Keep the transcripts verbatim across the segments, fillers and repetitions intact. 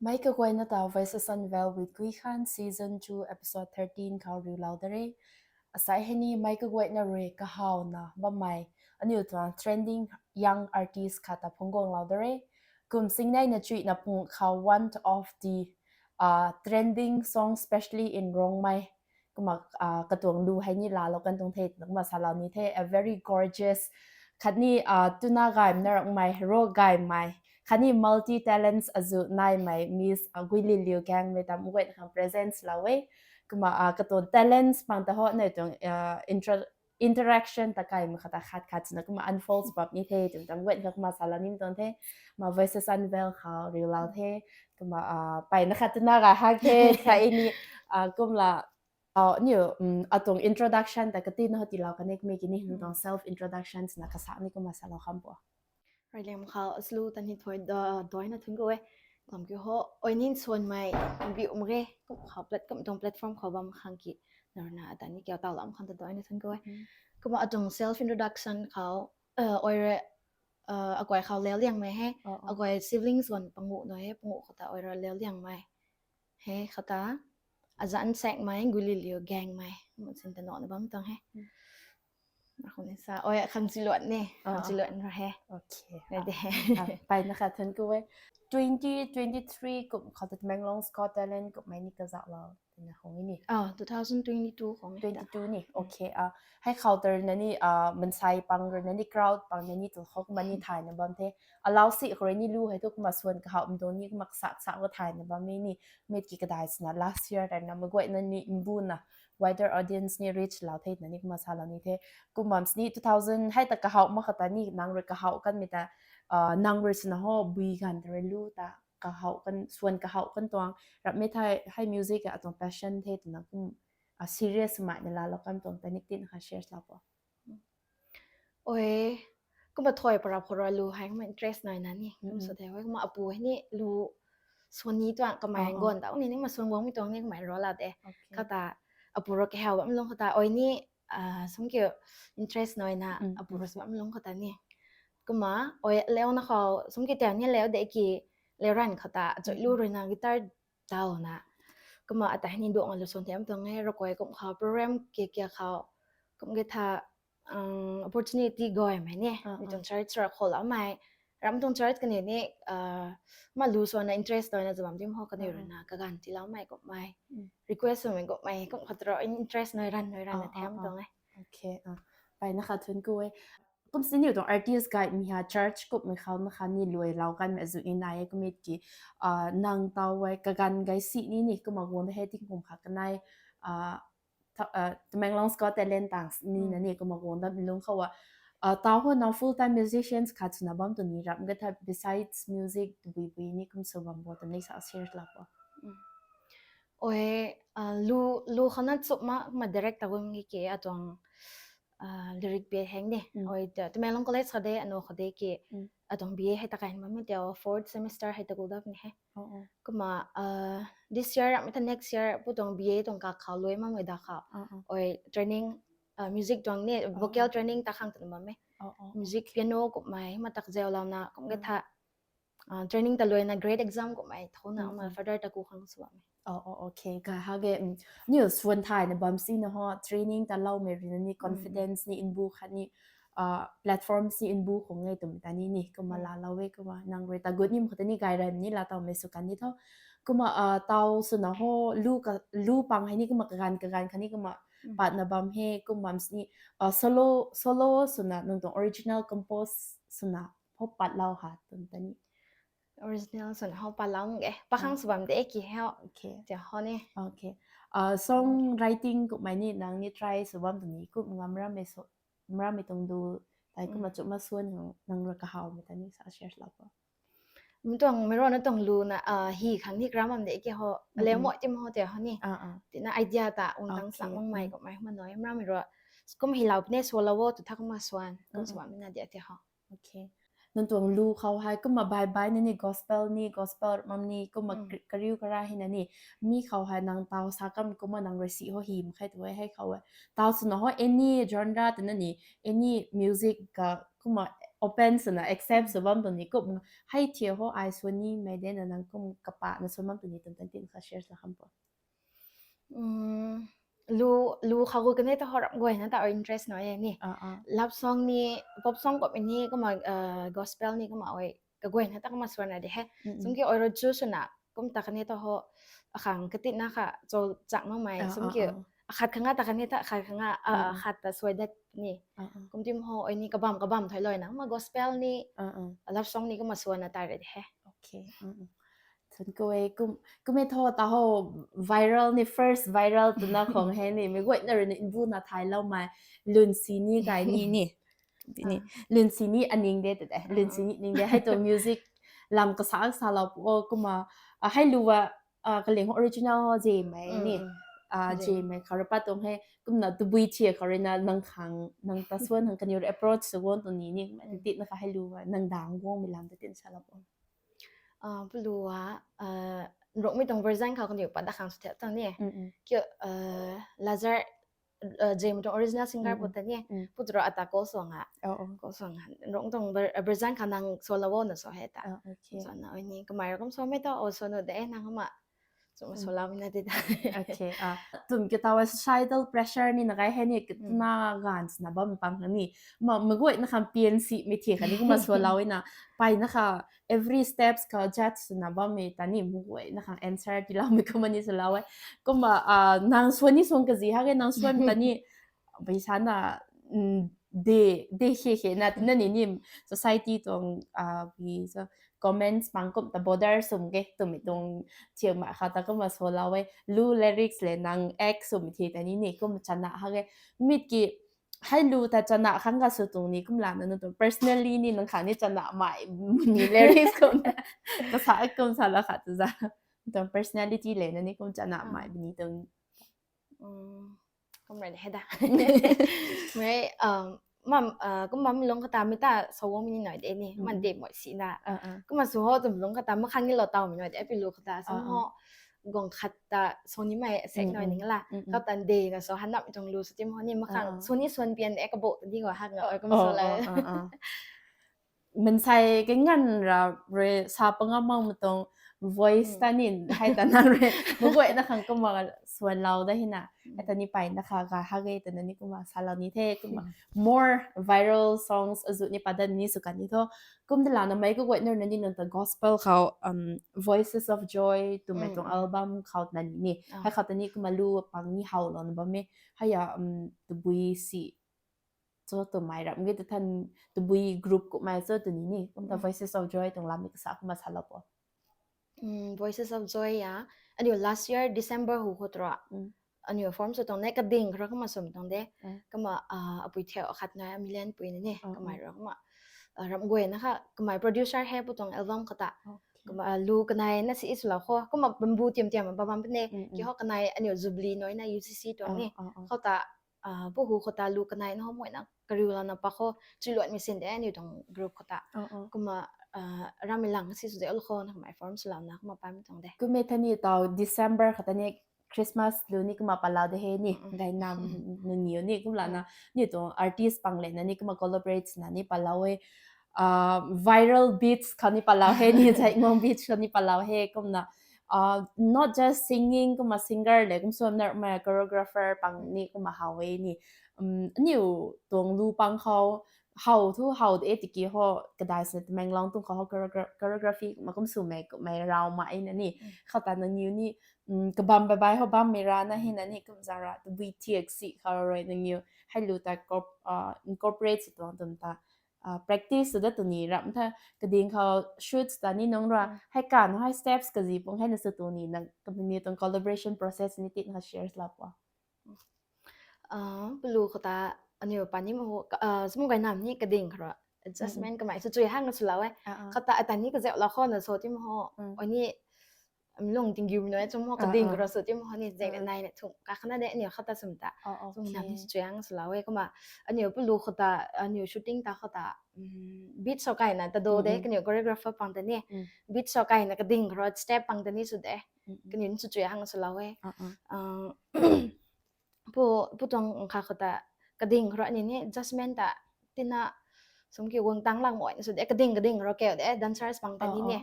Mei kaguayna ta Voices Unveiled with Guikhan season two episode thirteen khou riulou da re. Asai hei ni mei kaguayna rui kahawna bammei aniu tuang trending young artist khat ta phungc guanglou da re. Kum singneina chuihna pung khou one of the uh, trending songs, especially in Rongmei. Kumna uh, katuang lu hei ni laalou kan tuang the, kumna salou ni the, a very gorgeous, khatni uh, tuna gaymei na Rongmei, ro gaymei, khatni multi talents azu naimei Miss uh, Guililiu Gangmei tam guayna khang presents lou e. Kumna uh, katuang talents pang ta ho nai tuang uh, intro interaction ta kaimei khat ta khat khat swna kumna unfold bam ni the, twmei tam guayna kumna salou ni tuang the, ma Voices Unveiled khou riulou the, kumna uh, mpeyna khat tuna gay hak the, kha ini uh, kumna uh, niu um, atuang introduction ta katina ho tiilou kan e, kami kini nang tuang self introduction swna kasa ni kumna salou kham po. Raleng khou aslu tani thoi da doina thun ko e. Lam ki ho, oi nin suanmei bi um ge, kum khou plat kum tuang platform khou bam khang ki, narna ata ni kiu taw lam khang ta doina thun ko e. Kumna atuang self introduction khou uh, oi re uh, aguay khou Leu Liangmei he, aguay siblings wan pangu no he, pangu khou ta oi re Leu Liangmei he, khou ta azan Saekmei, Guililiu Gangmei, mun sin ta nona bam tuang he. Oi khang chiluan ni, khang chiluan ra he. Okay. Mpeyna khat thun ko e. Twenty twenty-three kum khou ta Tamenglong's Got Talent kummei ni kazauhlou twna khang ni. Ah, two thousand twenty-two khang ni. Twenty-two ni. Okay. Ah, hei khou ta rui na ni uh, mansei pang rui na ni, crowd pang na ni tu khou kumna ni thayna bam the. Alau si khou rui ni lu hei thu kumna suan kahawmei tuang ni kumna kasak sak khou thayna bam e ni. Mei ki kadai swna last year tei na mei guayna ni mbuna wider audience ni reach lou the twna ni kumna salou ni the. Kumna sini two thousand hei ta kahaw mak khou ta ni nang rui kahaw kanmei ta uh, nang rui swna ho bui ganv ta rui lu ta kahaw kan, suan kahaw kan tuang, rapmei thei hei music a atuang passion the twna kum uh, serious swmei na laalou kan tuang ta ni tina kha share lou po. Oi, kumna thoi para phora lu hei kumna interest naina ni kum sa the. Oi, kumna apu hei ni lu suan ni tuang kamei gon ta ni ni kumna suan guangmei tuang ni kamei ro la de. Khou ta apu ro kahaw bam lung khou ta oi ni uh, sum ki interest naina apu ro bam lung khou ta ni. Kumna oi leuna khou sum ki ta ni leu de ki, leu ran khou ta achoi lu rui na guitar taw na. Kumna ata hei ni duang lu suan thiam tuang e, rakuai kum khou program ke kia khou kum ke tha um, opportunity gaymei ni. Mi tuang church ra khou loumei, ram tuang church kani ni uh, ma lu suanna interest naina zabam dim ho kani rui na kaganv tiiloumei kummei, request swmei kummei kum khat ro interest nai ran nai ran na thiam tuang e. Okay. Mpeyna khat thun ko e. Kum sini tuang artist gaymei ha church kummei khou na kha ni luailou kanmei azu ni nai e, kummei ki uh, nang taw e kaganv gay si ni ni kumna guang da he tingkum khat kanei uh, Tamenglong's Got Talent tang ni na ni kumna guang da lung khou a uh, taw ho nang full time musicians khat swna bam tu ni ram ga tha besides music bui bui ni kum sw bam bo tu ni sa share lou po. Oi, uh, lu lu khou na chup ma ma direct ta gun ki ke atuang uh, lyric bie heng de. Oi, Tamenglong College khou de, ano khou de ki atuang B A hei ta kai bammei tei fourth semester hei ta gu dap ni he. Kumna uh, this year mei ta next year pu tuang B A tuang kak khou luai makmei da khou oi training uh, music tuang ni vocal training ta khang ta bam e. Music piano kummei ma tak zaulouna kum ke tha uh, training ta luaina grade exam kummei thouna ma further ta ku khang sw bam e. Oh, oh, okay. Ka ha ge niu suan thayna bam sina ho training ta loumei rui na ni confidence ni nbu khat ni uh, platforms ni nbu khang nge twmei ta ni ni kumna laalou e. Kumna nang rui ta gut nim khou ta ni gay ram ni laa tawmei sw kan ni tho. Kumna uh, taw swna ho lu ka lu pang hei ni kumna kaganv kaganv khat ni kumna patna bam he. Kumna sini uh, solo solo swna nang tuang original compose swna ho patlou ha twmei ta ni. Original swna ho patlou e, pakhang sw bam de ki he. Okay. Tia ho ni. Okay. Uh, song writing kummei ni nang ni try sw bam tu ni kum ngam rammei sw, ngam rammei tuang du tei kumna chup ma suan nang rui kahawmei ta ni sa share lou po. Mi tuang mei rui na tuang lu na uh, hi khang ni karam bam de ki ho. Leu moi tim ho tia ho ni. Tina idea ta ung tang sak makmei kummei ma noi mei rui kum hilou puni swlou o tu tha kumna suan kum sw bammei na de tia ho. Okay. Nang tuang lu khou hei kumna bai bai na ni gospel ni gospel mam ni kumna kariu kara hei na ni mi khou hei nang taw sa kam kumna nang rui si ho hi mak khe tu e hei khou e. Taw swna ho any genre twna ni any music ka kumna open swna accept sw bam tuang ni kum hei thiu ho ai swan ni mei de na nang kum kapa na swan bam tuang ni tum tan tin kha share la kham po. Lu lu kha gu kane ta ho ram guay na ta interest no e ni. Love song ni, pop song ko ni kuma gospel ni kuma oi kaguay na ta kuma swan na de he. Sum ki oi ro chu swna kum ta kane ta ho akhang katit na kha cho chak ma mai sum ki akhat khanga ta kane ta akhat khanga akhat ta suai dat ni. Kum tim ho oi ni kabam kabam thai loi na ma gospel ni love song ni kuma swan na ta re de he. Okay. Thun ko e kum kume tho ta ho viral ni first viral tu na khong he ni mi guay na ri ni inbu na thai lau mai lun si ni kai ni ni. Ni lun si ni aning de te lun si ni ning de hai to music lam kasa sa lau pu o kuma hai lu wa kaling original ho je mai ni je mai khara pa tong he kumna tubui thia khara na nang khang nang ta swan nang kaniw approach sa won to ni ni ti na kha hai lu wa nang dang guang mi lam te tin sa lau pu. Pulu a rokmei tuang version khou kaniw pat da khang sw thep tang ni. Kyo Lazar Jame tuang original singer pu ta ni. Pu tro ata ko suang a. Ko suang a rong tuang version khou nang solo wo na so he ta. So na ni kamei ro kum so mei ta o so no de nang ma. So ma so lau na de ta. Okay. Tum kitawa societal pressure ni na kai he ni kitna gan na bam pang ni. Ma maguay na khang piansi mi thi kha ni kuma so lau na. Pai na kha every steps khou judge na bam mi ta ni maguay na khang answer ti lau mi kuma ni so lau e. Kuma nang swan ni swan kazi ha ke nang swan ta ni. Bai sa na de de he he na ti na ni ni society tuang pi so comments pang kum ta bother sum ke tumei tuang thiu ma kha ta kuma so lau e lu lyrics le nang act sum thi ta ni ni kum chana ha ke mit ki hai lu ta chana khang ga sw tuang ni kum la na nu tuang personally ni nang khang ni chana mai ni lyrics kum kasa kum sa la kha tu za tuang personality le na ni kum chana mai ni tuang kum rai he da. Mei mam kum bam lung khata mi ta so wo mi ni noi de ni man de moi si na. Kuma su ho tum lung khata ma khang ni lo tau mi noi de pi lu khata sum ho gong khat ta so ni mai sek noi ning la. Kau tan de na so hanap tuang lu su tim ho ni ma khang so ni suan pian de ka bo di go hak nga oi kum so la. Mansei ke ngan ra re sa panga mang ma tuang voice ta ni hai ta na re maguay na khang kuma suan lau da hi na. Hai ta ni pai na kha ga ha ge ta na ni kuma sa lau ni the kuma more viral songs azu ni pa da ni su kan ni tho. Kum da la na mei kaguay na ni nang ta gospel khou Voices of Joy tumei tuang album khou na ni ni hai khou ta ni kuma lu pang ni hau lo na bam e. Hai ya tabui si cho tumei ram ge ta than tabui group kumei cho tu ni ni kum ta Voices of Joy tuang lam ni kasa kuma sa lau po. Voices of Joy ya aniu last year December hu khou tro aniu form sw tuang ne kading khara kuma sum tuang de. Kuma apui theu akhat na million pui ni ni kamei ro kuma ram guay na kha kamei producer he pu tuang album khou ta. Kuma lu kanei na si isu lau kho kuma bambu tiam tiam ba bam ne ki ho kanei aniu Jubilee noi na U C C tuang ni khou ta pu hu khou ta lu kanei na ho moi na kariu lau na pa kho chui luat mi sin de aniu tuang group khou ta. Kuma ram mi lang si su de ul kho na kamei form sw lau na kuma pa mi tuang de. Kume thani tau December khou ta ni Christmas lu ni kuma palau de he ni gai nam nungiu ni kum la na ni tuang artist pang le na ni kuma collaborate na ni palau e. Viral beats khou ni palau he ni Jaimong beats khou ni palau he kumna not just singing kuma singer le kum suam na ma choreographer pang ni kuma hau e ni. Aniu tuang lu pang khou hau thu hau de tiki ho kadai se Tamenglong tuang khou ho choreography ma kum sumei kumei rau ma e na ni khou ta nang niu ni kabam bai bai ho bam mei ra na he na ni kum zang ra tabui thiak si khou rui nang niu hai lu ta incorporate si tuang tum ta practice sw dat tu ni ram tha kading khou shoots ta ni nung ra hai kan hai steps kazi pung hai na sw tu ni nang kani tuang collaboration process ni tin ha shares la pua. Pulu khou ta aniu pa ni ma ho sum gai nam ni kading khou ra adjustment kamei sw chui hang sw lau e. Khou ta ata ni kazau la kho na so ti ma ho o ni lung tinggiu mi noi chum ho kading khou ra so ti ma ho ni zeng nai na thum ka khana de aniu khou ta sum ta sum nam ni sw chui hang sw lau e. Kuma aniu pulu khou ta aniu shooting ta khou ta beat so kai na ta do de kaniu choreographer pang ta ni beat so kai na kading khou ra step pang ta ni sw de kaniu ni sw chui hang sw lau e. Pu pu tuang kha khou ta kading khou ra ni ni adjustment ta tina sum ki guang tang lang moi na sw de, kading kading ro keu de, dancers pang ta ni ne.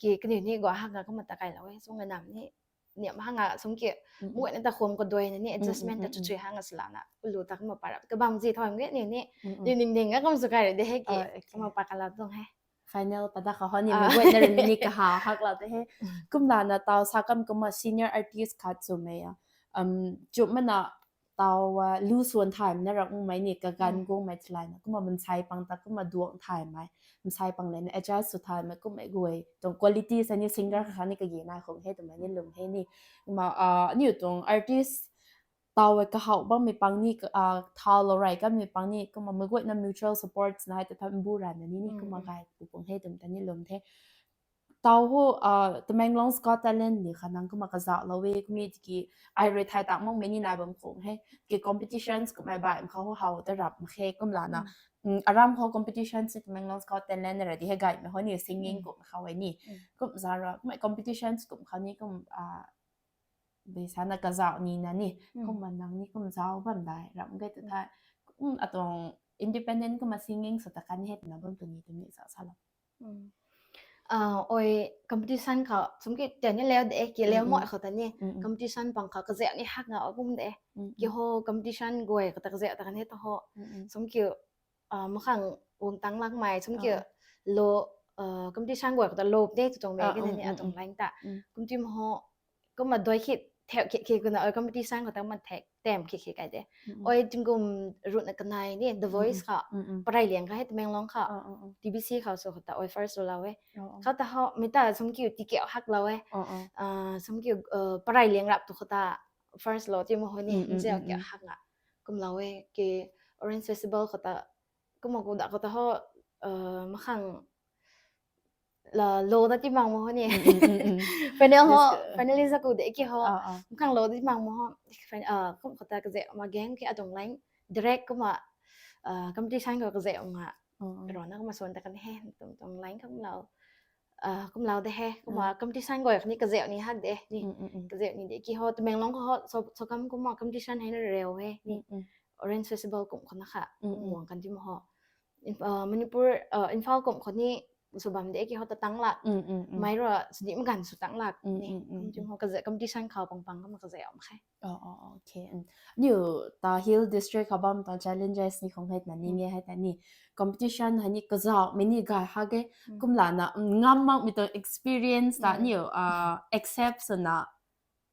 Ki kaniw ni guang hak nga kumna ta kai lou e, sum nga nam ni niam hang nga sum ki moi na ta khum ko doi na ni, adjustment ta chu chui hang nga sila na, ulu ta kumna parap kabam zi thoi nge ni ni, ni ning ning nga kum sw kai de he ki, kumna pa ka la dong he. Final pa da kha ho ni, mei guay na rin ni kahaw hak la te he. Kumla na tau sa kam kumna senior artist khat chu mei a, um, chu mana tau, uh, lu suan thaymei na rak mei ni kagan guang mei thalai na. Kumna mansei pang ta kumna duang thaymei, mansei pang le na adjust sw thaymei, kumna guay tuang quality sa ni singer kha ni kagi nai khung he twmei ni lum he ni. Kumna, uh, aniu tuang artist tau e kahaw bammei pang ni, uh, thau lou rai kanmei pang ni, kumna mei guay na mutual supports na hai ta tham bu ran na ni ni, kumna gay pu pung he twmei ta ni lum the. Tau ho, uh, Tamenglong's Got Talent ni kha nang kumna kazauh lou e, kumna tiki ai rui thai tak mong mei ni nai bam khung he. Ki competitions kumna bai kha ho hau ta rap mak he kumla na. Mm, aram ho competitions ni Tamenglong's Got Talent na ra di he gay mei ho ni singing kum kha wei ni. Kum zara, kumna competitions kum kha ni kum, uh, bei sa na kazauh ni na ni. Kumna nang ni kum zauh bam dai, ram gay tu tha. Kum atuang independent kumna singing sa ta kan he twna bam tu ni twmei sa sa lou. Ah, oi competition kha, sum ki tian ni leu de, ki leu moi kha ta ni. Competition pang kha kazauh ni hak nga kum de. Ki ho competition guay kha ta kazauh ta kan he ta ho. Sum ki, ah, makhang guang tang lak mei, sum ki lo, ah, competition guay kha ta lo de tu tuang de, ki ni atuang lang ta. Kum ti mo ho, kumna doi khit, thek khit khit kuna, oi competition kha ta kumna thek, tem khit khit kai de. Oi tingkum runa kanai ni, The Voice kha, parai liang kha he Tamenglong kha, T B C kha so kha ta, oi first lo lou e. Kha ta ho, mei ta sum ki ti kiu hak lou e. Ah, sum ki, uh, parai liang rap tu kha ta, first lo ti mo ho ni, nziau kiu hak nga. Kum lou e, ki Orange Festival kha ta, kumna ku da kha ta ho, uh, makhang la lo na ti mang mo ho ni. Final ho, finalist aku de ki ho. Makhang lo ti mang mo ho. Kumna kha ta kazauh ma gang ki atuang lang direct kumna, ah, competition ko kazauh nga. Ro na kumna suan ta kan he, tum tuang lang kam lou. Ah, kum lou de he, kumna competition guay kha ni kazauh ni hak de ni. Kazauh ni de ki ho, Tamenglong kha ho, so, so kam kumna competition hei na reu he ni. Orange Festival kum kha na kha, kum guang kan ti mo ho. Inf-, ah, Manipur, ah, Imphal kum kha ni, sw bam de ki ho ta tang lak. Mei ro, sw di magan sw tang lak ni. Kum ti mo ho kazauh, competition khou pang pang kumna kazauh mak khe. Oh, oh, okay. Niu ta hill district kha bam ta challenges ni khong hei na ni nge hei ta ni. Competition hei ni kazauh mei ni gay hak e. Kumla na, mm, ngam mak mei ta experience ta niu, ah, accept swna,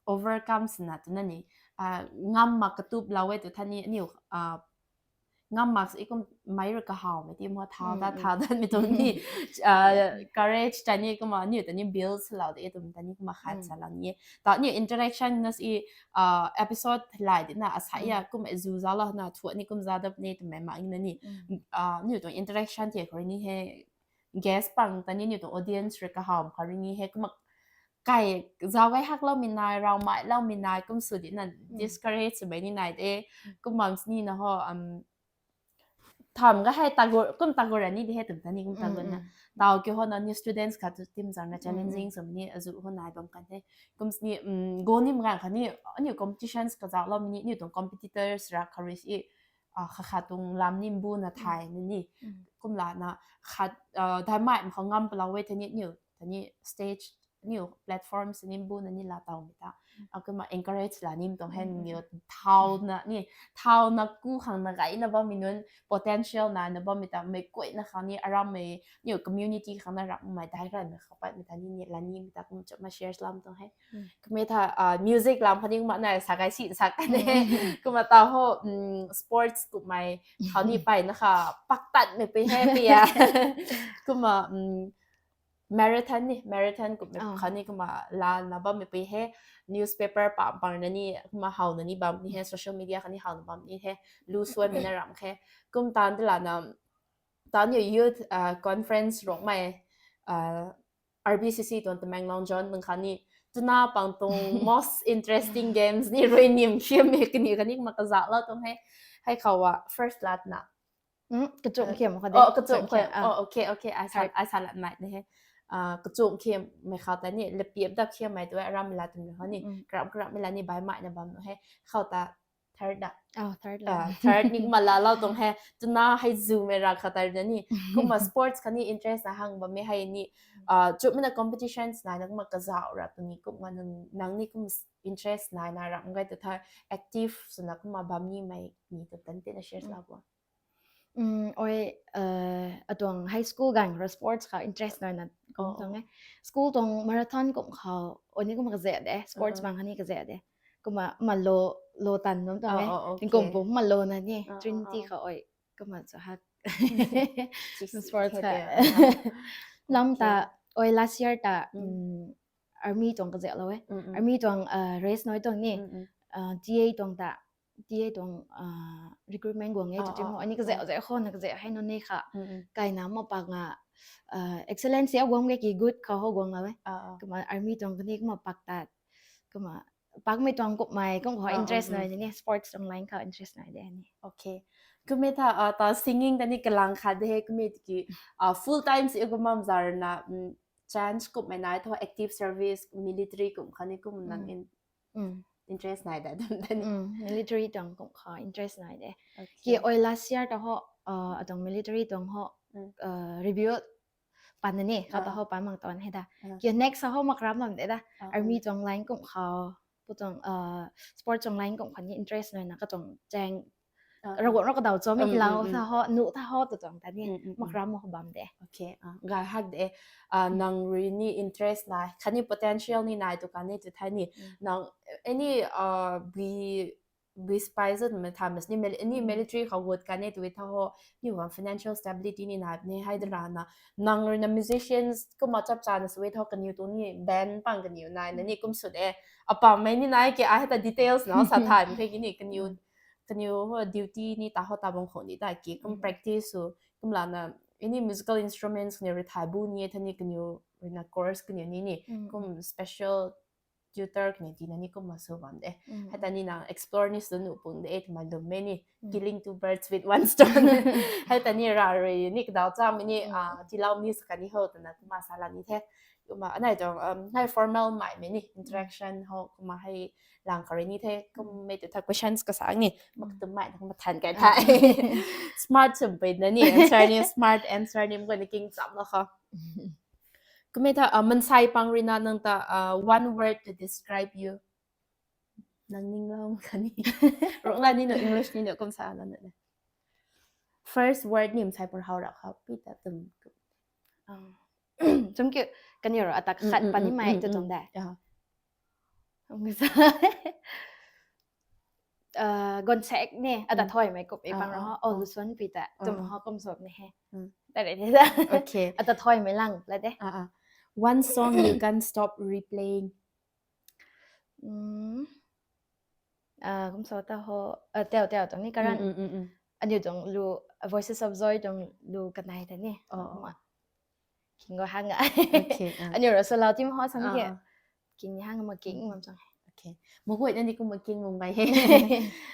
overcome swna twna ni. Ah, ngam mak katup lou e tu tha ni, niu, ah, ngam mak si kum mei rui kahaw mei ti mo thau ta, thau ta mei tuang ni, ah, courage ta ni kumna niu ta ni build swlou de twmei ta ni kumna khat sa lou ni. Ta niu interaction na si, ah, episode lai di na asa ya kumna zu zauclou na thuak ni kum za dap ni twmei mak na ni. Ah, niu tuang interaction ti khou ni he guest pang ta ni niu tuang audience rui kahaw khou ni he kumna kai zauc gay haklou mei nai, raw mailou mei nai, kum sw di na discourage sw mei ni nai de, kum bam sini na ho, um, tham ga hei tagur, kum tagur ani di he twmei ta ni kum tagur na. Tau ki ho na niu students khat tu tim zang na challenging sw mei ni azu ho nai bam kan the. Kum sini, um, go ni magan kha ni, aniu competitions kazauclou mei ni, niu tuang competitors ra kha rui si, ah, kha kha tuang lam ni mbu na thay ni ni. Kumla na khat, ah, dai mai mak khou ngam palou e the ni, niu, ta ni stage niu platform sini mbu na ni la tau mei ta. Akumna encourage la ni mei tuang hen niu thau na ni, thau na ku khang na gay na bam mei nunc potential na na bam mei ta mei kuay na khang ni aram mei niu community khang na ram mei dai rai mei khou pat mei ta ni ni la ni mei ta kum chama shares lam tuang he. Kumei tha, ah, music lam khou ni kumna na sa gay si sa kan he. Kumna ta ho, mm, sports kumei khou ni pai na kha pak tat mei pui he pui ya. Kumna, mm, marathon ni, marathon kum kha ni kumna la na bam mei pui he, newspaper pam pang na ni kumna how na ni bam ni he, social media kha ni how na bam ni he, lu suan mei na ram khe. Kum tan de la na, ta ni youth, ah, conference rong mei, ah, R B C C tuang Tamenglong Zone nang kha ni, tuna pang tuang most interesting games ni rui nim khiam mei kani kani kumna kazauclou tuang he, hei khou wa first lat na. Hmm, kachum khiam kha de. Oh, kachum khiam. Oh, okay, okay. I saw, I saw that night ne he. Ah, kachum khiam mei kha ta ni, lepiap dap khiam mei tu e, aram mei la tum ni ho ni. Karam karam mei la ni bai mai na bam nu he. Khou ta Third da. Oh, third Ah, la. third ni kumna laalou tuang he. Twna hei zu mei ra khat tei na ni. Kumna sports khatni interest na hang bammei hei ni. Ah, chumna competitions na na kumna kazauh ra tu ni kumna nang, nang ni kum s- interest na na ra ngai tu tha active swna kumna bam ni mei ni tu tan te na share Mm. la bo. Um, oi, uh, atuang high school gang ra sports kha interest na na kum Oh, tuang oh. eh. School tuang marathon kum kha, oi ni kum kazek de, sports Uh-uh. bang kha ni kazek de. Kumna ma lo, lo tan nom tuang Oh, eh. oh, Tingkum okay. pum ma lo na ni, Uh, uh, Trinity uh. kha oi, kumna chu hak. Chis Sports khe kha. de, uh-huh. Lam Okay. ta, oi last year ta, Mm. um, army tuang kazek lo eh. Mm, mm. Army tuang, uh, race noi tuang ni, Mm, mm. uh, T A tuang ta, T A tuang, uh, recruitment guang eh, Ah, tu tim ah, ho, ani ah. kazek, kazek ho na kazek hei no ni kha. Mm, mm. Kaina ma pak nga, uh, excellence ya guang ge ki good kha ho guang la eh. Ah, ah. Kumna army tuang kani kumna pak ta, kumna pak mei tuang kup mei, kum ho Ah, interest mm, na mm. ni ni, sports tuang line kha interest na de ni. Okay. Kumna tha, ah, ta singing ta ni kalang khat de he kumna ki, ah, full time si kumna zar na, mm, chance kup mei na tho active service, military kum khatni kum nang Mm. in Mm. interest na da dam da ni. Mm, military tuang kum kha interest na de. Okay. Ki oi last year ta ho, uh, atuang military tuang ho, Mm. uh, review pan na ni, kha ta Ah. ho pan mang tuan he da. Ah. Ki next ho mak ram lam de da. Ah, Army ah. tuang line kum kha, pu tuang, uh, sports tuang line kum kha ni interest na na katuang chang Ah, ra ah. guang ra kadau cho mi Mm, kilang mm, mm. Tha ho, nu tha ho tu tuang ta ni. Mm, mm, Mak mm. Ram mo bam de. Okay, ah, gai hak de, ah, Mm. nang rui ni interest na, khatni potential ni nai tu kani tu thai ni. Mm. Nang, any, ah, bui, bui spice me thamas ni mil-, any, mm, military khou gut kani tu tha ho, ni wan financial stability ni nai ni hai, mm, dara na. Nang rui na musicians kumna chap cha na sui tho kaniw tu ni band pang kaniw nai na ni kum sut e. Apam mei ni nai ke ai ta details na sa thaim the kini kaniw, mm, kaniw ho duty ni ta ho ta bang khou ni ta ki kum, mm, practice su kum la na any musical instruments kaniw rui thai bu ni e thani kaniw rui na course kaniw ni ni, mm, kum special tutor kaniw ti na ni kum ma su bam de. Mm. Hai ta ni na explore ni su nu pung de e tma lum me ni, mm, killing two birds with one stone. Hai ta ni ra rui ni kadau cha mi ni, mm, ah, tilau mi sa kani ho ta na kumna sa la ni the. Kumna anai tuang, um, hai formal mai me ni, mm, interaction ho kumna hai lang kari ni the. Kum, mm, me tu tha questions ka sang ni. Mak, mm, tu mai na kum than kai, ah, thai. Smart sum pe na ni answer ni, smart answer ni mko ni king cham lo kha. Kumna tha, uh, mansei pang rui na nang ta, uh, one word to describe you. Nang ning lam kani. Rong la ni no English ni no kum sa la na. First word ni mansei pang hau ra kha pi ta tum. Ah. Chum ki kani ro atak, mm, khat, mm, pani, mm, mai, mm, tu, mm, tuang de. Yeah. Kum sa. Uh, gon sek ni, ata, mm, thoi mei kup i pang, ah, ro, ah, ho, oh, ah, lusuan pi ta, tum, ah, ah, ho kum sop ni he. Mm. Tare ni da. Okay. Ata thoi mei lang la de. Ah, ah. One song you can't stop replaying. Mm. Ah, kum so ta ho, ah, teo teo tuang ni karan. Mm, mm, mm, mm. Aniu tuang lu, Voices of Joy tuang lu kanei ta ni. Oh, oh. Kumna. King go hang a. Okay, ah. Aniu ro solo team ho sang ke. Ah, ah. King hang ma king, mm, mam chang. Okay. Mokoi na ni kum ma king mong bai he.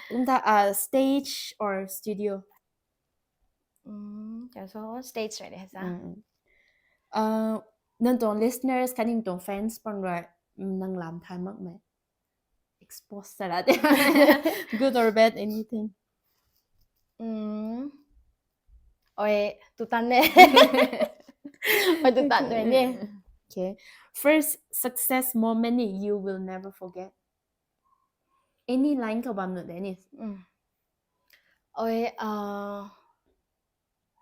Kum ta, ah, stage or studio? Mm, so stage right sa. Mm, mm. Ah, nang tuang listeners khatni nang tuang fans pang rui, mm, nang lam thay mak mei? Expose sa ra de. Good or bad, anything? Mm. Oi, tu tan ne. Oi, tu tan ne ni. Okay. First success moment ni you will never forget. Any line khou bam nu de ni. Mm. Oi, ah,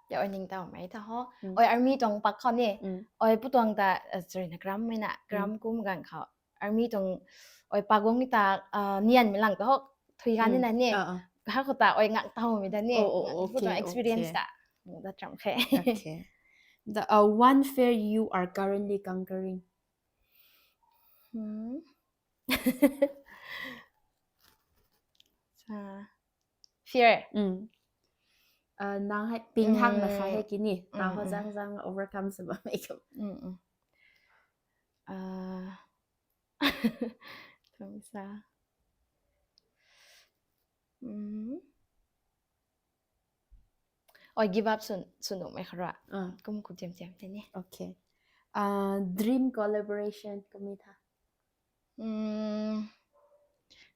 ya oi ning tau mei ta ho. Mm. Oi army tuang pak khou ni. Mm. Oi pu tuang ta, ah, sorry na, gram mei na, mm, gram kum gang khou. Army tuang, oi, pak guang ni ta, ah, nian mei lang ta ho, thui gan ni, mm, na ni. Ah, ah. Ha khou ta, oi, ngak tau mei ta ni. Oh, oh, oh, pu tuang, okay, experience, okay, ta. Mm, da tram khe. Okay. The, uh, one fear you are currently conquering. Hmm. Sa, fear. Mm. Uh, nang hai ping hak na kha, mm, hai kini. Ta, mm, ho, mm, zang zang overcome sa bam mei kum. Mm, mm. Uh, kum sa. Mm. Oi, give up sun, sunu mei khara. Ah. Kum ku tiam tiam te ni. Okay. Ah, dream collaboration kum ni tha. Mm.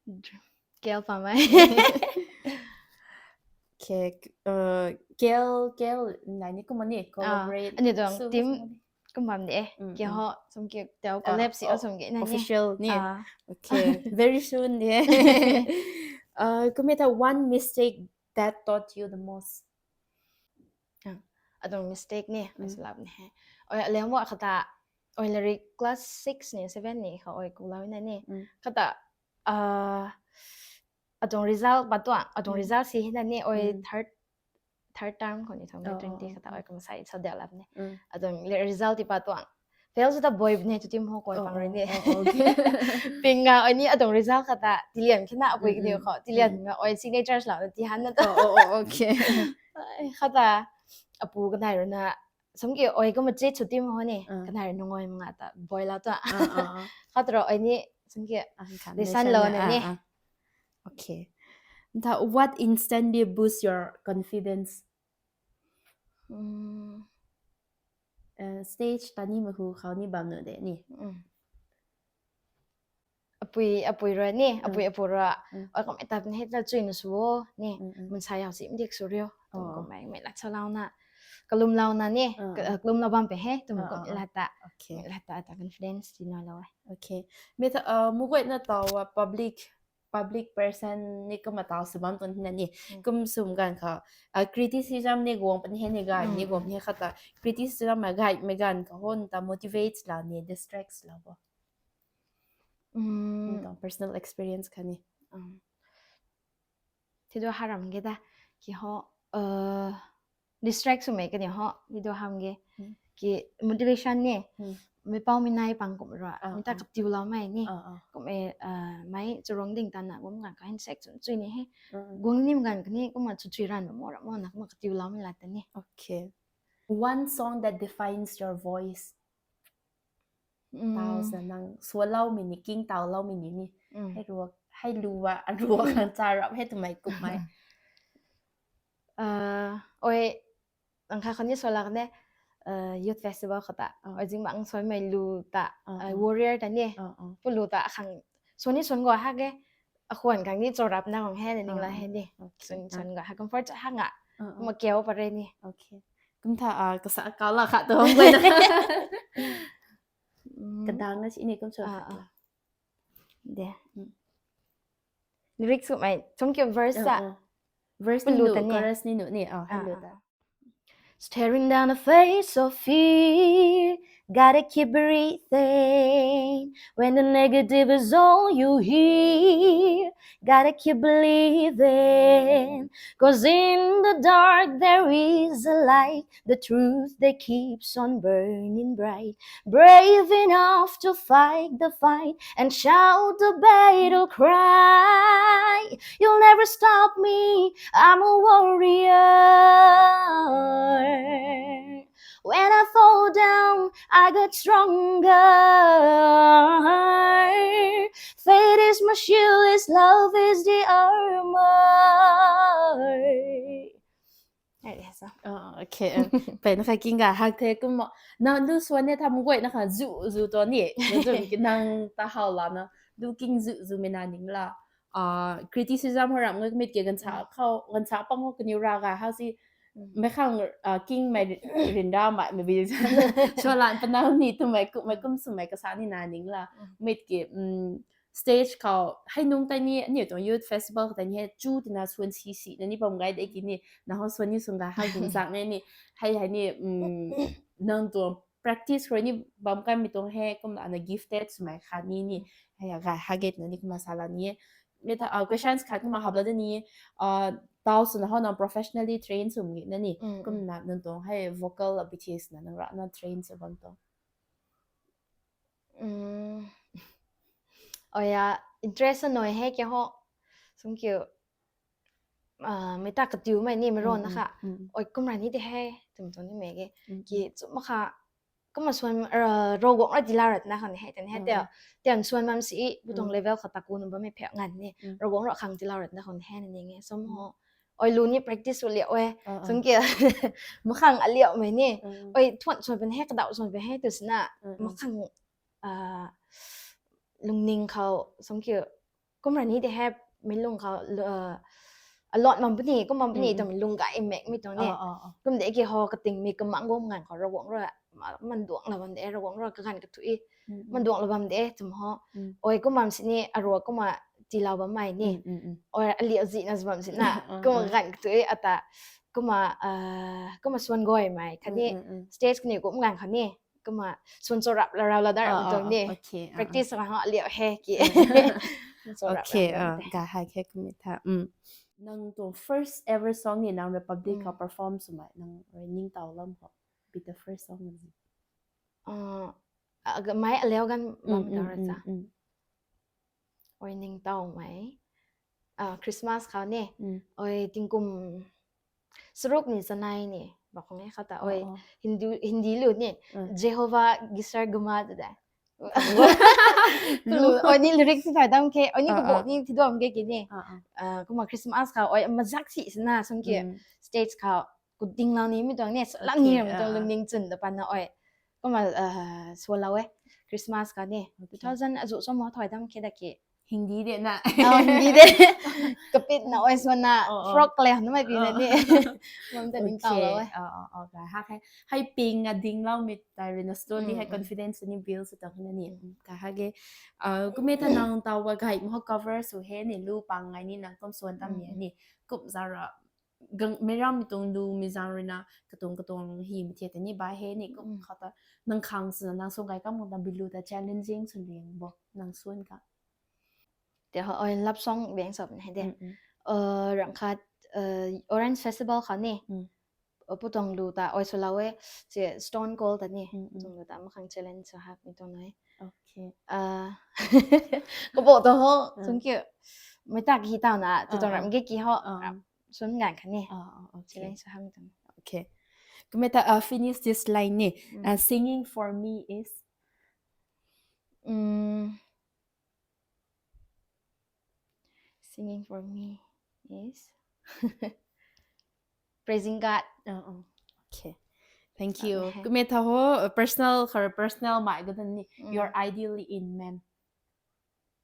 Dr-, Kel pamei. Okay, uh, kel kel nai ni kumna ni collaborate. Ani tuang team kum bam de. Kiho sum ki tau collab si sum ki na ni. Official ni. Okay, very soon de. Uh, kumna ta one mistake that taught you the most. Adong mistake ni, aslap ni he. Oi, alem wa khata, oi lari class six ni, seven ni, kha oi kulau na ni. Khata, ah, adong result ba tuang, adong result si hina ni, oi third, third term ko ni thong twenty khata oi kum sai so develop ni. Adong result ti ba tuang. Fail sw ta boi bine tu tim ho koi pang rui ni. Ping nga oi ni adong result khata tilian khina apui kini kho tilian nga oi signature lau na ti han na ta. Khata apu kanai rui na sum ki oi kumna che chu tim ho ni kanai rui nungoi manga ta boi lau ta. Khata rui oi ni sum ki lesson lo na ni. Okay. Nta what instantly boost your confidence? Stage ta ni mahu khou ni bam nu de ni. Apui apui rui ni, apui apu rui. Oi kum etap ni hei ta chui nu suo ni. Mun sai hau si mdik su rio. Kum kum mai mai lat sa lau na. Kalum lau na ni. Kalum lau bam pe he. Tum kum lat ta. Okay. Lat ta ta confidence ti na lau. Okay. Mi ta mugoi na tau public public person ni kumna tau sw bam tuang na ni. Kum sum ganv kha criticism ni guang puni he ni gai ni guang ni khata criticism ma gai me ganv kha hon ta motivate la ni distracts la bo. Tang personal experience kha ni. Thidu haram ge da ki ho distract swmei kani ho thidu ham ge ki motivation ni. Mei pau mi nai pang kum ra mi ta kap tiu lau mai ni. Kum e mai churong ding ta na kum gan ka hin sek chun chui ni he. Guang nim gan kani kum ma chu chui ran mo ra mo na kum kap tiu lau mi la ta ni. Okay. One song that defines your voice. Tau sa nang sua lau mi ni king tau lau mi ni ni. Hei ruak hei lu wa a ruak ang cha rap hei tumei kum mai. Oi ang kha khani sua lak ne youth festival khata oi jing bang sua mei lu ta warrior ta ni. Pu lu ta khang sua ni sua go ha ge akhuan khang ni chorap na khang he ni ning la he ni. Sua ni sua go ha comfort cha ha nga ma keu pare ni. Okay. Kum tha kasa kau la kha tu hong koi na. Kadang na si ni kum sua kha. De. Lyrics kum ai chom ki verse sa. Verse ni nu chorus ni nu ni. Oh, hello da. Staring down the face of fear, gotta keep breathing. When the negative is all you hear, gotta keep believing. 'Cause in the dark there is a light, the truth that keeps on burning bright. Brave enough to fight the fight and shout the battle cry. You'll never stop me, I'm a warrior. When I fall down, I get stronger. Faith is my shield, His love is the armor. Okay. Pen kha king ga hak the kum mo. Na lu swan ne tham goi na kha zu zu to ni. Zu ki nang ta hau la na. Lu king zu zu me na ning la. Criticism ho ram ngoi mit ke gansa khau gansa pang ho kaniw ra ga hau si. Mei khang king mei rinda mai mei bi. Sua lan panang ni tu mei kum mei kum sum mei kasa ni na ning la. Mit ke stage khou hei nung tei ni aniu tuang youth festival khou tei ni hei chu tina swan si si na ni bam gai de ki ni na ho swan ni sung ga ha gum zak ngai ni hei hei ni nang tuang practice rui ni bam kai mi tuang he kum la na gifted swmei kha ni ni hei ga ha get na ni kum la sa la ni. Mi ta questions khat kum la hap la de ni tau sw na ho nang professionally train swm ni na ni kum na nang tuang hei vocal abilities na nang ra na train sw bam tuang. Oya interest anoi he ke ho sum kiu mei ta katiu mei ni mei ron na kha oi kum ra ni de he tum tum ni mei ke ki chum ma kha kum ma swan rogok ra di la rat na khan he ten he te ten swan mam si bu tong level kha ta ku nu ba mei phe ngan ni rogok ra khang di la rat na khan he ni nge sum ho. Oi lu ni practice ru liau e. Sum ke makhang aliau mei ni oi thuan swan pen he kadau swan pen he tu sina makhang lungning khou sum ke kum ra ni de he mi lung khou, uh, a lot mam puni, kum mam puni, mm, mm, twmei lung gay makmei tuang ni. Ah, ah, ah. Kum de ki ho kating mi kamang guang nganv khou Ravguangc rui, ma-, man duang la bam de, Ravguangc rui kaganv kathui, mm, mm, man duang la bam de, twm ho. Mm. Oi, kum mam sini, arua kumna tiilou bammei ni. Mm, mm, mm. Oi, aliu zina bam sina, ah, kumna, ah, kaganv kathui, ata, kumna, ah, kumna suan guaymei, khatni, mm, mm, mm, stage kaniw kum nganv khou ni. Kumna suan chorap la rau la dar, ah, ah, tuang ni. Ah, okay, ah, ah. Practice khang ha liu he ki. Suan chorap, okay, rau la, ah, te. Gay hak khe kum e tha. Mm. Nang tuang first ever song ni nang Republic, mm, khou perform swmei, nang rui ningtow lam ho. Be the first song ni. Ah, ah, ga-, mei aliu ganv bam, mm, ta, mm, ra cha. Mm, mm. Oi, ningtowmei. Ah, Christmas khou ni. Mm. Oi, tingkum charuk ni chanei ni. Bak khang e khou ta. Oh, oi, oh. Hindi, Hindi lu ni. Mm. Jehovah Gisar Guma tu de. Lu, oi ni lyrics ni thay dam khe. Oi ni, ah, kabok, ah, ni thi dam khe ki ni. Ah, ah. Ah, kumna Christmas khou, oi, mazak si sina sum ki. Mm. Stage khou. Kudinglou ni mi tuang ni, suan lam ni, okay, mi tuang, ah, lungning chwn ta pana oi. Kumna, ah, sualou e, Christmas khou ni. Okay. Two thousand azu som ho thay dam khe da ki. Hindi de na. Ah, Hindi de. Kapit na oi suan na, oh, oh, frock le na mei pi na ni. Oh. Mam ta ningtow lou e. Okay. Oh, oh, oh, gay hak khe. Hei ping a dingloumei tei rui na slowly, mm, hei, mm, confidence ni build sw tuang na ni. Mm. Gay hak khe. Ah, kum e tha nang taw wa gay mo cover sw he ni lu pang ngai ni nang kum suan tam, mm, ni, mm, ni. Kum zara gang, meic rammei tuang lu mei zaeng rui na, katuang katuang hymei the ta ni bai he ni kum, mm, khou ta, nang khang swna, nang sw gay kam khang ta bilu ta challenging sw liang bo, nang suan ka. Te ho, oi, love song bang sop ni he de. Mm, mm. Uh, rang khat, uh, Orange Festival khou ni. Mm. Uh, pu tuang lu ta, oi, swlou e, si Stone Cold ta ni. Mm, mm. Pu tuang lu ta, makhang challenge sw hak mi tuang nai. Okay. Uh, kabok ta ho, mm, thank you. Mei ta ki taw na, tu tuang, ah, ram ge ki ho, ah, ram sun ngan kha ni. Ah, ah, okay. Challenge sw hak mi tuang. Okay. Kum e tha, uh, finish this line ni. Mm. Uh, singing for me is? Mm. Singing for me is praising God. Oh, oh. Okay. Thank you. Okay. Kum e tha ho, uh, personal, khar personal mei ka tan ni. Mm. Your ideal in man.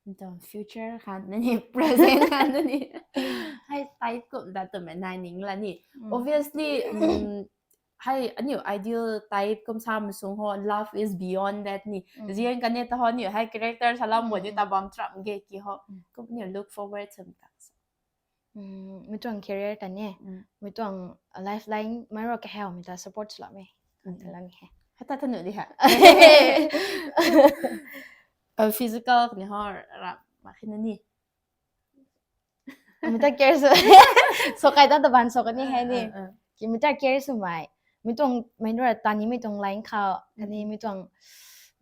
Nang tuang future khan na ni, present khan na ni. Hei type kum ta twmei nai ning la ni. Mm. Obviously, mm, hei, aniu ideal type kum sa masung ho, love is beyond that ni. Mm. Zian kan e ta ho ni, hei character salam bo ni, mm, ta bam tram ge ki ho. Mm. Kum ni look forward sam tak sa. Mm, mi tuang career ta ni, mm, mi tuang lifeline, mei ro kahawmei ta support sw la me. Mm. Kan ta la mi he. Hei ta thanu di ha. Uh, physical ni ho, ra, ma khe na ni. Mi ta care sw. So kai ta ta ban so ka ni he ni. Ah, ah, ah. Ki mi ta care swmei. Mi tuang, mei nura ta ni mi tuang line khou, kani, mm, mi tuang,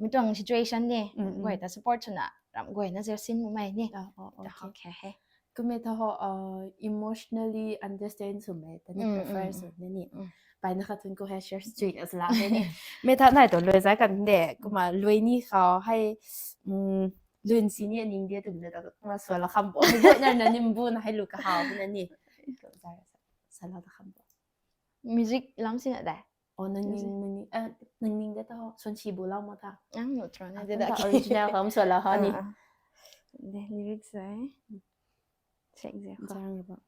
mi tuang situation ni, mm, mm, guay ta support swna, ram guayna zeu sin mumei ni. Ah, oh, ta okay. Ho khe he. Kum e tha ho, uh, emotionally understand swmei ta ni, mm, prefer, mm, sw na ni. Mm. Pai na khat thun ko he share sui as la ni. Mi tha nai tu lui zai kan de, kumna lui ni khou hei, mm, lun si ni aning de tum de ta kumna sw la kham bo. Guayna na nim bu na hei lu kahaw na ni. Sa la ta kham bo. Music lam sina de. Oh, nang ning, nang ning, eh, nang ning de ta ho, suan si bu lau ma ta. Ang no tron na de ta ki. Original kham sw la ho ni. Ah, ah. De, lyrics ai. Check ze ho. Zang ba.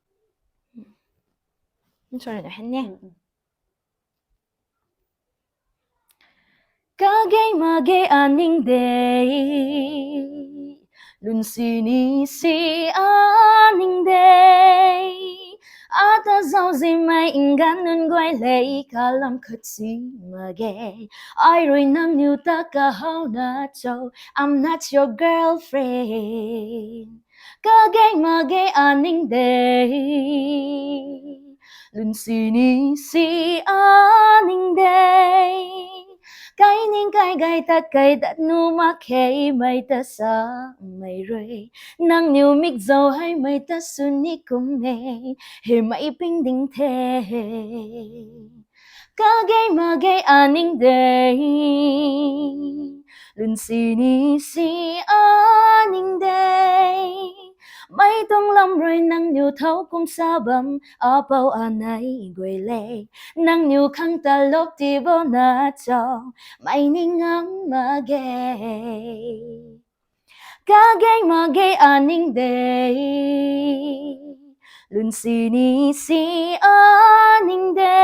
Sorry, na hen ne. Mm, mm. Kage mak ge aning de, lun si ni si aning de. Ata zauzian mei nganv nunc guay le kalam khat si mak ge. Ai rui nangniw ta kahaw na cho, I'm not your girlfriend. Kage mak ge aning de, lun si ni si aning de. Kai ning kai gay tat kai dat nuh mak khe mei ta sa mei rui. Nangniw mik zau hei mei ta sw ni kum e, hei mei ping ding the. Kage mak ge aning de, lun si ni si aning de. Mei tuang lam rui nangniw thau kum sa bam, apou anei guay le. Nangniw khang ta lop ti bo na cho, mei ning ngam mak ge. Kagei mak ge aning de, lun sini si aning de.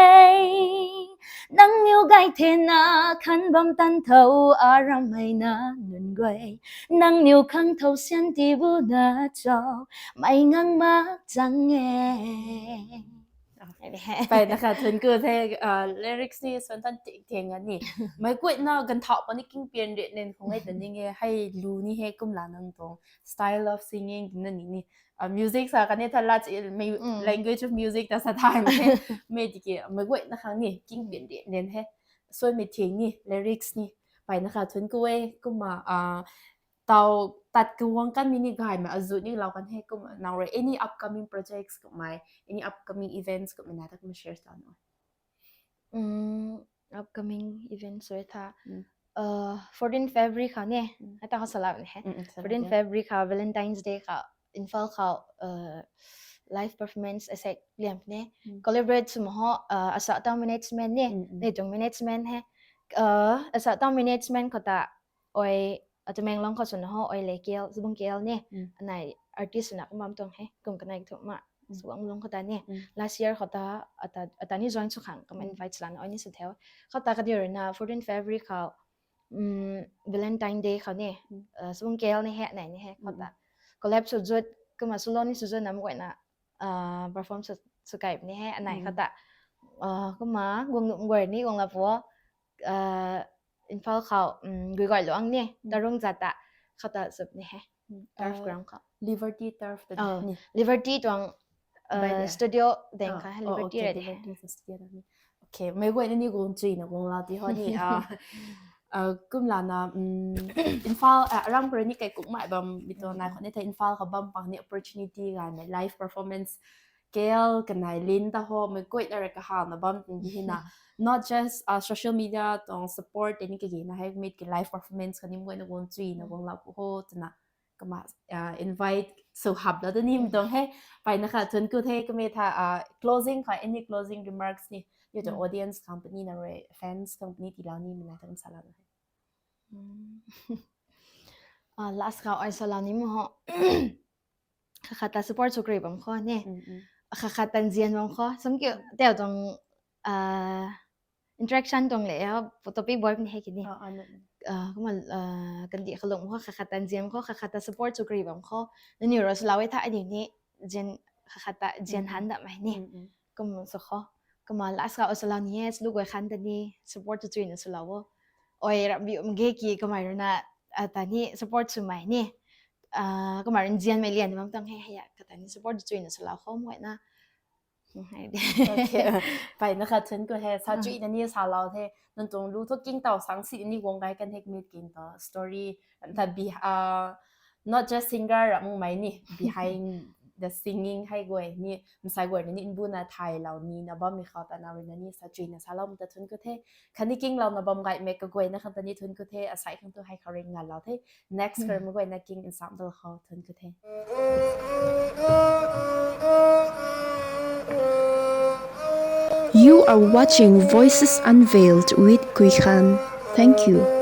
Nangniw gay thena khan bam tan tho, aram mei na nunc guay. Nangniw khang tho sian ti bu na cho, mei ngang mak chang e. Pai na kha thun ku the, lyrics ni suan tan ting ting a ni. Mei guay na gan thau pa ni king pian ri nen khong ai ta ning e, hei lu ni he kum la nang tuang style of singing na ni ni. Music sa kan e tha la chi, mei language of music ta sa thai mei he. Mei tiki mei guay na khang ni king pian ri nen he. Suan mei ting ni, lyrics ni. Pai na kha thun ku e, kumna, tau tat kuang kan mi ni gay mei azu ni lau kan he, kumna nang rui any upcoming projects kummei, any upcoming events kummei na ta kumna share ta no. Upcoming events rui tha, fourteen February khou ne, hei ta khou sa lau ne he. Fourteen February khou Valentine's Day khou Imphal khou live performance asek liam ne. Collaborate sw ma ho, Asa Town Management ne, nei tuang management he. Asa Town Management khou ta, oi, Tamenglong khou swna ho, oi le K L, Subung K L ne, anei artist swna kum bam tuang he, kum kanei thu ma, Subung lung khou ta ne. Last year khou ta, ata ni join sw khang, kum invite lan oi ni sw theo. Khou ta kadi rui na fourteen February khou, Valentine Day khou ne, Subung K L ni he, anei ni he, khou ta collab sw zut, kumna solo ni sw zut nam guay na perform sw kai ni he, anei khou ta, kumna guang num guay ni guang la pu, Imphal khou, gui guay luang ni, Tarung Zat ta, khou ta zup ni he, turf ground khou. Liberty Turf ta ni. Liberty tuang studio deng kha, Liberty rui ni he. Okay, mei guay na ni guang chui na guang la ti ho ni. Kum lana, Imphal, aram khou rui ni kai kuk mai bam mi tuang nai khou ni the Imphal khou bam pang ni opportunity gay mei live performance K L kanei lin ta ho, mei guay na rui kahawna bam tuang di hina. Not just social media tuang support tei ni kagena hei, mei ki live performance kha ni mei guay na guang chui na guang la pu ho twna. Kumna invite sw hap la ta ni mi tuang he. Pai na kha thun ku the, kummei tha closing kha, any closing remarks ni, you tuang audience company na rui, fans company ti lau ni mi na ta kum sa la he. Last khou ai sa lau ni mo ho. Kha khat ta support sw kri bam khou ne. Kha khat ta nzian bam khou. Sam kiu teu tuang interaction tuang le, topic boy ni he ki ni. Kumna, kandih khalung khou kha khat ta nzian khou, kha khat ta support sw kri bam khou. Nangniw rui sw lau e tha aniu ni, kha khat ta nzian han dam mei ni. Kum sw khou. Kumna last khou sw lau ni e, sw lu guay khan ta ni support sw chuina sw lau o. Oi, rambi um ge ki kamei rui na, ata ni support swmei ni. Kamei rui nzianmei lian bam tuang he, hei a, kata ni support sw chuina sw lau khou mei na. Pai na kha thun ku he, sa chuina ni sa lau the, nang tuang lu thu king tau sang si ni guang gay kan hek mit king ta story, ta be, not just singer ra mumei ni, behind the singing hei guay ni, msai guay na ni nbu na thay lau ni na bammei khou ta na rui na ni sa chuina sa lau ta thun ku the, khatni king lau na bam gay mei kaguay na khang ta ni thun ku the, asai khang tu hei khou ring nga lau the, next khou mei guay na king nsam dal khou thun ku the. You are watching Voices Unveiled with Kui Khan. Thank you.